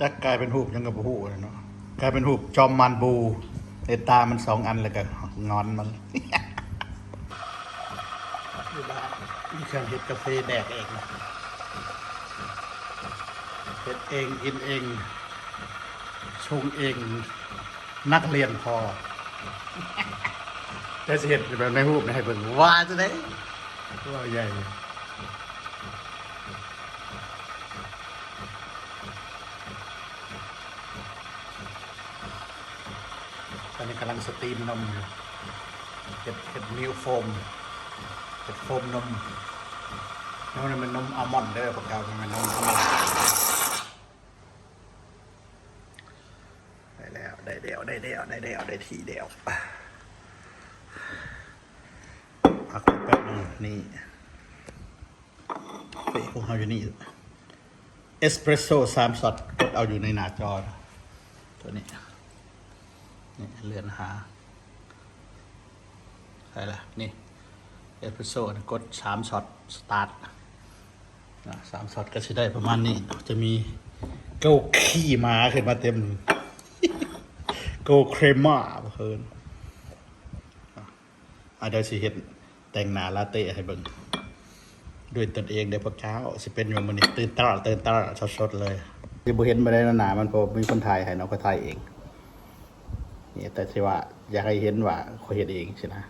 ຈັກກາຍເປັນຮູບຫຍັງກໍບໍ່ຮູ້ແລ້ວເນາະ ກາຍເປັນຮູບຈອມມານບູ ໃນຕາມັນສອງອັນ ແລ້ວກໍງອນມັນ. ຢູ່ບ້ານມີເຄື່ອງເຮັດກາເຟແດກເອງ ເຮັດເອງ ກິນເອງ ຊົງເອງ ນັກຮຽນພໍ. ແຕ່ຊິເຮັດແບບໃນຮູບໃຫ້ເບິ່ງວ່າຈັ່ງໃດ ເວົ້າໃຫຍ່. ຕອນນີ້ກຳລັງສະຕີມນົມຢູ່ ເຮັດ ເຮັດມິວໂຟມ ເຮັດໂຟມນົມ. ແນວນີ້ແມ່ນນົມອາມອນເດີ ພວກເຈົ້າ ບໍ່ແມ່ນນົມທຳມະດາ. ໄດ້ແລ້ວ ໄດ້ແລ້ວ ໄດ້ແລ້ວ ໄດ້ແລ້ວ ໄດ້ທີ່ແລ້ວ. ພັກໄວ້ແປັບໜຶ່ງ. ນີ້ ເຟຂອງເຮົາຢູ່ນີ້ ເອສເປຣສໂຊສາມຊັອດ ກົດເອົາຢູ່ໃນໜ້າຈໍ ໂຕນີ້ ນີ້ເລື່ອນຫາ ໃສ່ລະ ນີ້ ເອສເປຣສໂຊ ກົດສາມຊັອດ ສະຕາດ ນະ ສາມຊັອດກໍຊິໄດ້ປະມານນີ້ເນາະ ຈະມີເກີລຂີ້ໝາຂຶ້ນມາເຕັມ ເກີລເຄຣມາ ເພິ່ນ. ອາ ດຽວຊິເຮັດແຕ່ງໜ້າລາເຕ້ໃຫ້ເບິ່ງດ້ວຍຕົນເອງເດີພວກເຈົ້າ. ຊິເປັນຢູ່ມື້ນີ້ ຕື່ນຕາ ຕື່ນຕາ ສົດໆເລີຍ. ຊິບໍ່ເຫັນບໍ່ໄດ້ເນາະ ໜ້າມັນ ເພາະມີຄົນຖ່າຍໃຫ້ເນາະ ຂ້ອຍຖ່າຍເອງ. ນີ້ ແຕ່ຊິວ່າຢາກໃຫ້ເຫັນວ່າຂ້ອຍເຮັດເອງຊີ້ນະ.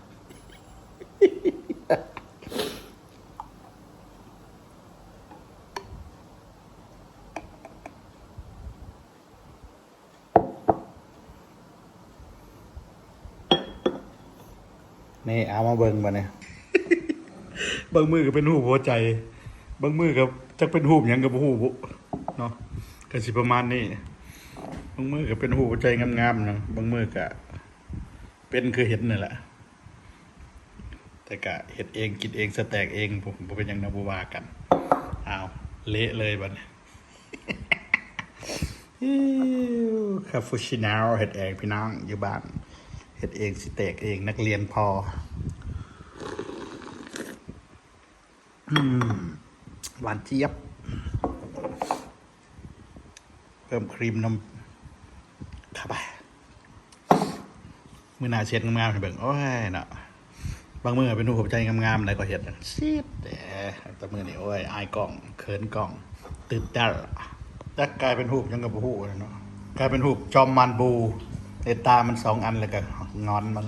ນີ້ ເອົາມາເບິ່ງບາດນີ້ ບາງມື້ກໍເປັນຮູບຫົວໃຈ ບາງມື້ກໍຈັກເປັນຮູບຫຍັງກໍບໍ່ຮູ້ເນາະ ກໍຊິປະມານນີ້. ບາງມື້ກໍເປັນຮູບຫົວໃຈງາມໆເນາະ ບາງມື້ກໍເປັນຄືເຫັນນີ້ແຫຼະ. ແຕ່ກະເຮັດເອງ ກິນເອງ ສະແຕກເອງ ບໍ່ ບໍ່ເປັນຫຍັງເນາະ ບໍ່ວ່າກັນ. ອ້າວ ເລະເລີຍບາດນີ້. ຄາປູຊິໂນເຮັດເອງພີ່ນ້ອງ ຢູ່ບ້ານ ເຮັດເອງ ສະແຕກເອງ ນັກຮຽນພໍ. ອືມ ຫວານຈຽບ. ເພີ່ມຄຣີມນົມເຂົ້າໄປ. ມື້ໜ້າຊິເຮັດງາມໆໃຫ້ເບິ່ງ. ໂອ້ຍເນາະ ບາງມື້ເປັນຮູບຫົວໃຈງາມໆ ແລ້ວກໍເຮັດ ຊິດແດ່ ແຕ່ມື້ນີ້ ໂອ້ຍ ອາຍກ້ອງ ເຂີນກ້ອງ ຕື່ນຕາ. ຈັກກາຍເປັນຮູບຫຍັງກໍບໍ່ຮູ້ແລ້ວເນາະ ກາຍເປັນຮູບຈອມມານບູ ໃນຕາມັນສອງອັນ ແລ້ວກໍງອນມັນ.